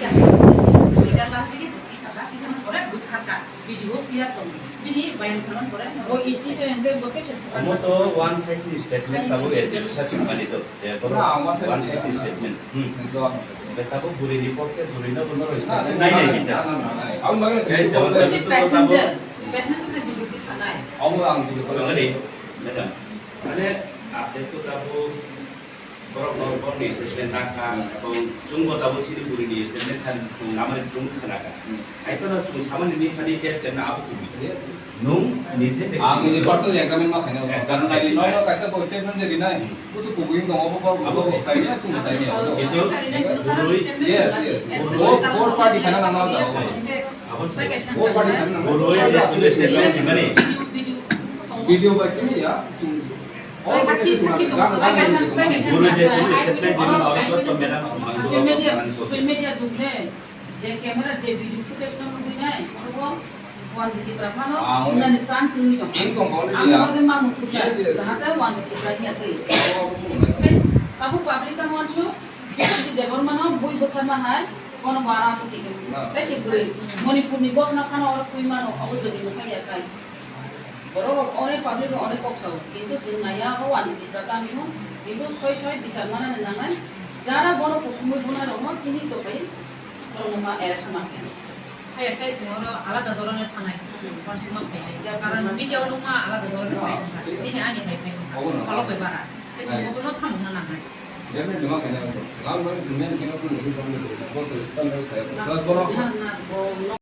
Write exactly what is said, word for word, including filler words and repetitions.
Leader last digi tisa ka, tisa pore bukharka, video clear tong. Bini bayan thanon pore. O iti se ente boke se. Omo to one side ni statement tabo education sumani to. Eh, boro one side ni statement. Hmm. Be tabo buri ni pokke buri no bono statement nai nai kita. Abo mage. Eh, jawab Isi tabo passenger, passenger se video tisa nai. Abo ang video call. Madam, mane update to tabo Borok no borok ni statement nakha, ebong chwng bo tabuk chini buri ni statement khan chwng lamani chwng khna kha. Hmm. Hai phano chwng samani ni khani case kemna abo kubi. Yes. Nung nije de Ang ni personal examine ma khaina. Examine Janai ma no khaina. Kaisa bo statement je rinai. Hmm. Busu kubi dong obo bo Abo bo sai ya chwng sai ya. Kintu burui Yes, yes. Bo bo party khana nang ma da. Abo sai. Bo party khana nang ma. Burui je chwng statement ni mani. Video ba sini ya. Chwng Guru je tu statement jeni awasot to madam sumang Social media, social media jug ne, je camera, je video footage no nugwi nai, abo Wanjit Tripura phano Ah, oh. Nani chance wngwi tong. Ing tong already, Ang yeah. Bagwi ma muthuk Yes, yes. Jahate Wanjit Tripura hiya tei. Oh, oh, oh. Tei abo public ang wansu, Bikash Debbarma no bui bwtharma hai, kono bara aswk kikir. No. Tei se bui Manipur ni botna phano oro twi mano, abo jodi mwthang ya kai. Borok rok onek public rok onek kok sao, kintu chwng naiya o ani Tipra tamino, kintu soi soi bichar manani nangnai, jara bono kuthumwi bunai rokno chini tokai borokno ma arrest ma khe. Hai, hai, chwng oro alada dhoroner thangnai, uansukma phainai, karon media o nukma alada dhoroner phai, nini ani hai phai, Obono. Kolok bai bara, hai chwng obono thamungna nangnai. Definitely ma khainai, lang bai chwng nini sino tong nini tong nini, boss tong nini khainai, plus bono. Na, na, bo, no.